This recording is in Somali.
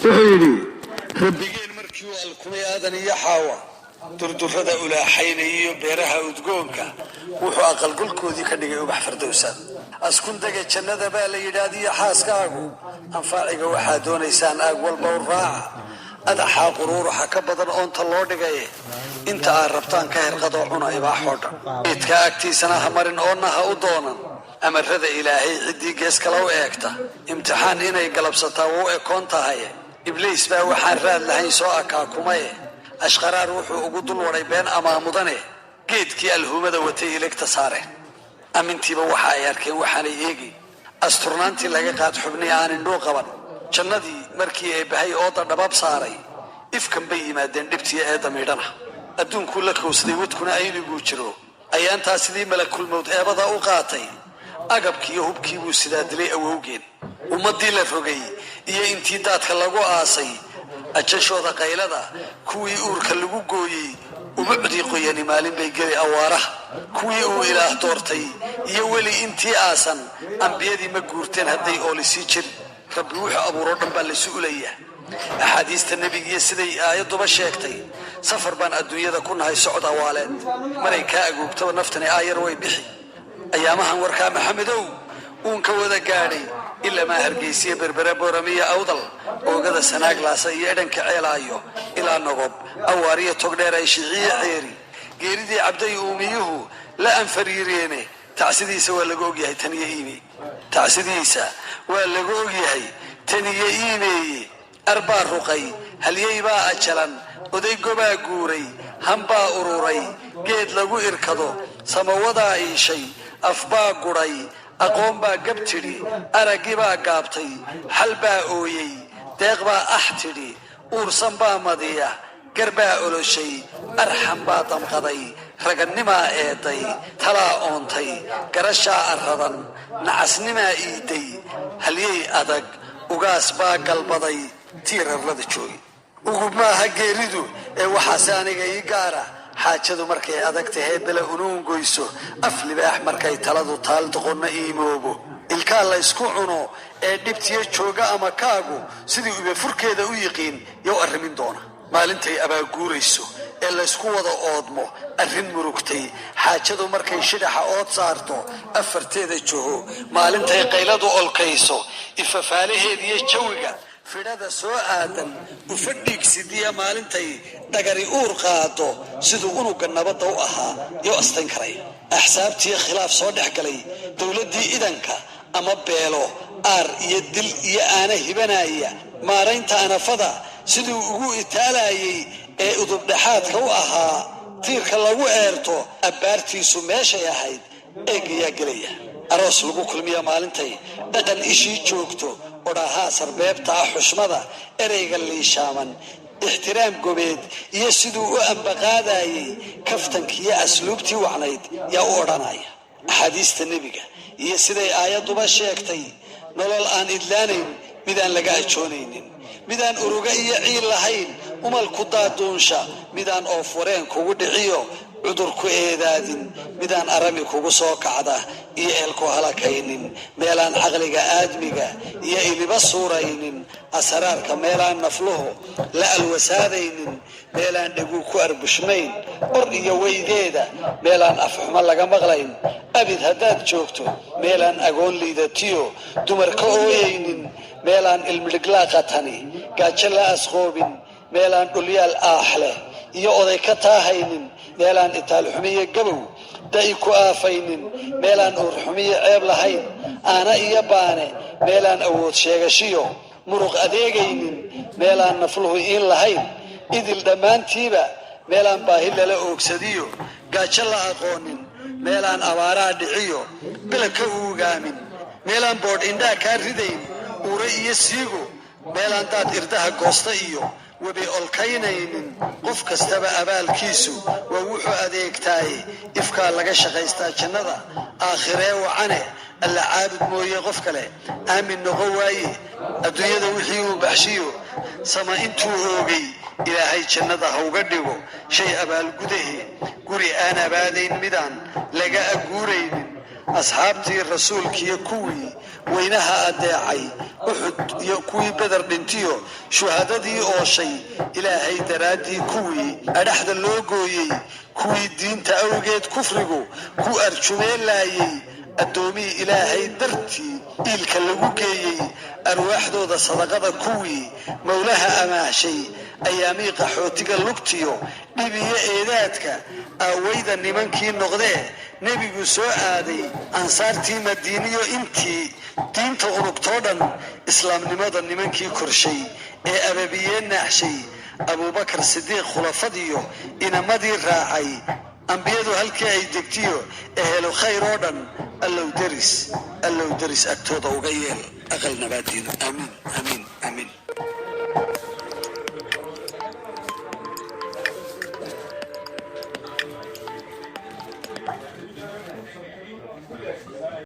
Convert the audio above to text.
Wuxuu yidhi rabbigeen markii uu alkumay Aadan iyo Xaawa, durdurada ulaaxaynaya iyo beeraha udgoonka, wuxuu aqalgolkoodii ka dhigay ubax fardowsa. Askundega jannada baa la yidhi adiyo xaaskaagu, anfaaciga waxaa doonaysaan aag walba u raaca, adaxaa quruuraxa ka badan oonta loo dhigaye, inta aad rabtaan ka herqadoo cuna ibaaxoo dhan, geedka agtiisana ha marin oonna ha u doonan. Amarada Ilaahay ciddii gees kala u eegta, imtixaan inay galabsataa wuu ekoon tahay. Ibliis baa waxaan raad lahayn soo akaakumaye, ashqaraar wuxuu ugu dul waday been amaamudane, geedkii alhuumada watay iligta saareen. Amintiiba waxa ay arkeen waxaanay eegi, asturnaantii laga qaad xubnii aan indhuu qaban. Jannadii markii eebbahay ooda dhabab saaray, ifkan bay yimaadeen dhibtiyo eedda miidhana. Adduunkuu la kowsaday wadkuna ayniguu jiro, ayaantaa sidii malakulmowd eebada u qaatay, agabkiiyo hubkii buu sidaa dilay awowgeen. Ummaddii la rogay iyo intii daadka lagu aasay, ajashooda qaylada kuwii uurka lagu gooyey, umucdii qoyani maalin bay geli awaaraha. Kuwii uu Ilaah doortay iyo weli intii aasan, ambiyadii ma guurteen hadday oolisii jiri. Rabbi wuxuu abuuroo dhan baa laysu ulayaa. Axaadiista nebigiiyo siday aayadduba sheegtay, safar baan adduunyada ku nahay socod awaaleed. Maray kaa agoogtaba naftani aayar way bixi. Ayaamahan warkaa Maxamedow uun ka wada gaadhay, ilamaa Hargeysiya, Berbere, Booramiya, Awdal, oogada Sanaag, Laasa iyo Edhanka Ceelaayo, ilaa Nogob, Awaariyo Togdheer ay shiciyo ceeri. Geeridii Cabday uumiyuhu la anfariireene, tacsidiisa waa laga ogyahay tan iyo iimey. Tacsidiisa waa laga ogyahay tan iyo iimeeye. Arbaa ruqay, halyey baa ajalan, oday gobaa guuray, hambaa ururay, geed lagu irkado, samawadaa iishay, afbaa guray, aqoon baa gab tidhi, araggii baa gaabtay, xal baa ooyey, deeq baa ax tidhi, uursan baa madiya, gar baa oloshay, arxam baa damqaday, ragannimaa eeday, talaa oontay, garashaa arradan, nacasnimaa iiday, halyey adag ugaas baa galbaday, tiirarlada joogi. Ugub maaha geeridu ee waxaase aniga ii gaara: xaajadu markay adag tahee bela unuun goyso, af libaax markay taladu taal, doqonna iimoobo, ilkaa laysku cuno ee dhibtiyo jooga, ama kaagu sidii ubafurkeeda u yiqiin yow arrimin doona. Maalintay abaaguurayso ee laysku wada oodmo, arrin murugtay, xaajadu markay shidhaxa ood saarto afarteeda joho, maalintay qayladu olkayso, ifafaalaheediyo jawiga fidhada soo aadan ufa dhiigsidiya, maalintay dhagari uur qaado, siduu unuga nabadda u ahaa yow astayn karay. Axsaabtii khilaaf soo dhex galay, dowladdii idanka ama beelo aar iyo dil iyo aana hibanaya, maaraynta anafada siduu ugu itaalayay ee udubdhexaadka u ahaa, tiirka lagu eerto abbaartiisu meeshay ahayd eegayaa gelaya. Aroos lagu kulmiya maalintay dhaqan ishii joogto, odhahaa sarbeebta ah, xushmada ereyga liishaaman, ixtiraam gobeed iyo siduu u ambaqaadayay, kaftankiiyo asluubtii wacnayd yaa u odhanaya. Axaadiista nebiga iyo siday aayadduba sheegtay, nolol aan idlaanayn, midaan laga ajoonaynin, midaan uruga iyo ciil lahayn, umalku daaduunsha, midaan oof wareen kugu dhiciyo cudur ku eedaadin, midaan arami kugu soo kacda iyo eelku halakaynin, meelaan caqliga aadmiga iyo iliba suuraynin, asaraarka meelaan nafluhu la alwasaadaynin, meelaan dheguu ku arbushmayn or iyo weydeeda, meelaan afxumo laga maqlayn abid haddaad joogto, meelaan agoon liidatiyo dumar ka ooyaynin, meelaan ilmidhiglaaqatani gaajo la asqoobin, meelaan dhulyaal aax leh iyo oday ka taahaynin, meelaan itaalxumiyo gabow da'i ku aafaynin, meelaan uurxumiyo ceeb lahayn, aana iyo baane, meelaan awood sheegashiyo muruq adeegaynin, meelaan nafluhu iin lahayn, idil dhammaantiiba meelaan baahi lala oogsadiyo gaajo la aqoonin, meelaan abaaraha dhiciyo bila ka uugaamin, meelaan boodh indhaha kaa ridayn, uure iyo siigo, meelaan daad irdaha goosta iyo webi olkaynaynin. Qof kastaba abaalkiisu waa wuxuu adeegtaaye, ifkaa laga shaqaystaa jannada aakhiree wacane. Alla caabud mooye qof kale aamin noqon waaye. Adduunyada wixii uu baxshiyo sama intuu oogay, Ilaahay jannada ha uga dhigo shay abaalgudahe. Guri aan abaadayn, midaan laga aguuraynin, asxaabtii rasuulkiiyo kuwii Weynaha adeecay, Uxud iyo kuwii Beder dhintiyo shuhadadii ooshay Ilaahay daraaddii, kuwii adhaxda loo gooyey, kuwii diinta awgeed kufrigu ku arjumeelaayey, addoomihii Ilaahay dartii iilka lagu geeyey, arwaaxdooda sadaqada kuwii Mowlaha amaahshay, ayaamii qaxootiga lugtiyo dhibiyo eedaadka aawayda nimankii noqdee nebigu soo aaday, ansaartii Madiiniyo intii diinta unugtoo dhan, islaamnimada nimankii korshay ee ababiyee naaxshay, Abuubakar Sidiiq khulafadiyo inamadii raacay, ambiyadu halkii ay degtiyo ehelo khayr oo dhan, Allow deris, Allow deris agtooda uga yeel aqal nabaadiino. Aamiin, aamiin, aamiin.